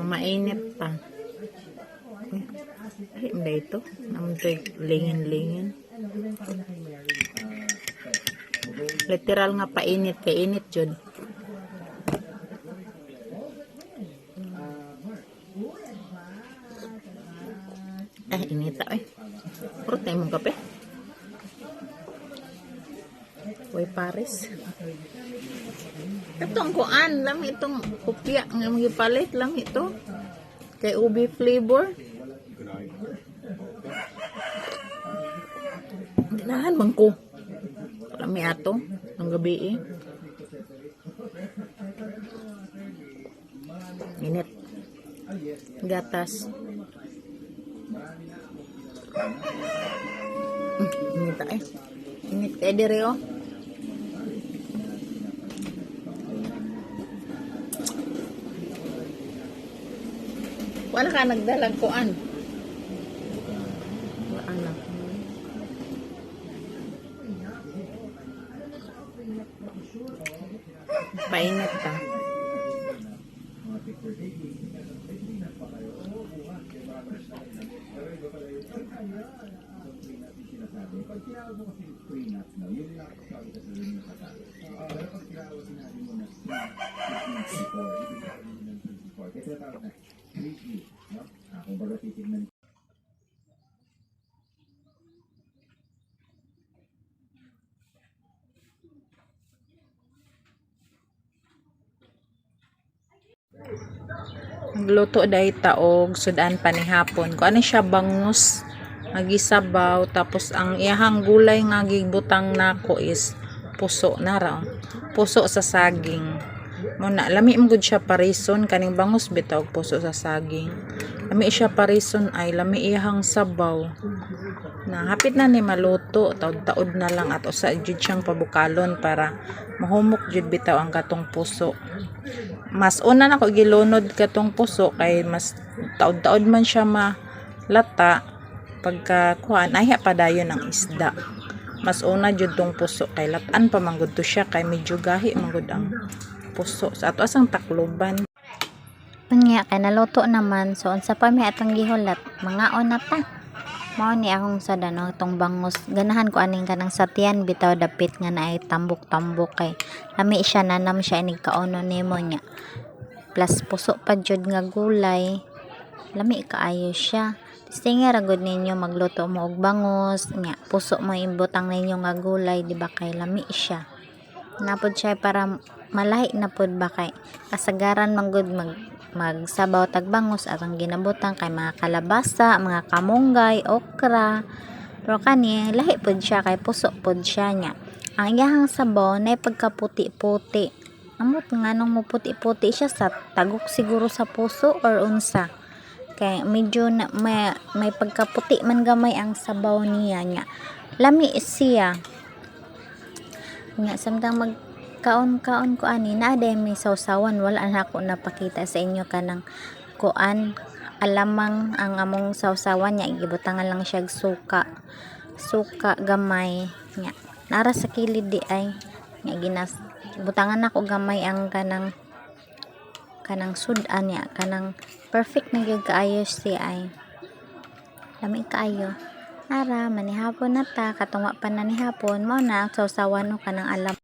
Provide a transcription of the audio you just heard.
Mainit pa. Uy, ay, hindi ito. Namuntoy lingin-lingin. Literal nga painit. Kay init jud. Ay, inita eh. Puro tayo mong kape. Uy, Paris. Itong kuan, lami itong kupya nga magipalit, lami ito. Kay ubi flavor. Ganahan man ko. Lami ato ng gabi eh. Init. Gatas. Init eh. Init kay dire oh. Wala ka nagdalag kuan. Wala na. Painit ta. Nagluto dahil taog sudan panihapon. Kung ano siya bangus, nagisabaw, tapos ang iyahang gulay nga gibutang nako is puso na raw. Puso sa saging. Muna, lami mo gud siya parison kaning bangus bitaw og puso sa saging. Lami siya parison ay lami iyahang sabaw. Na hapit na ni maluto, taod-taod na lang at usa jud siyang pabukalon para mahumok jud bitaw ang katong puso. Mas una na ko gilunod katong puso kay mas taod-taod man siya malata pagka kuan ay padayon ang isda. Mas una jud tong puso kay latan pa man gud to siya kay medyo gahi man gud ang puso sa ato asang takluban. Unya kay naluto naman, so unsa pa may atong gihulat, mangaon na ta. Mao ni akong sada no, atong bangus. Ganahan ko aning kanang satian bitaw dapit nga naay tambok-tambok kay lami siya, nanam siya inig kaono nimo nya. Plus puso pa jud nga gulay. Lami kaayo siya. Testingi ra gud ninyo magluto mo og bangus nya puso mo ibutang ninyo nga gulay, di ba kay lami siya. Napod siya para malahi na pod ba kay kasagaran man gud magsabaw tag bangus atong ginabutang kay mga kalabasa, mga kamunggay, okra. Pero kani lahi pod siya kay puso pod siya nya. Ang iyahang sabaw nay pagkaputi-puti. Amot nganong moputi-puti siya sa tagok siguro sa puso or unsa. Kay medyo na, may pagkaputi man gamay ang sabaw niya nya. Lami siya. Nga samtang magkaon-kaon ko ani naa day may sawsawan, wala na ako napakita sa inyo kanang kuan alamang ang among sawsawan nya, gibutangan lang siya og suka. Suka gamay nya. Nara sa kilid di ay nya ginas butangan nako gamay ang kanang kanang sud-an niya, kanang perfect na gyud kaayo siya ay. Lami kaayo. Ara manihapon na ta, katong wa pa na nihapon, mao na ang sawsawan no kanang alam.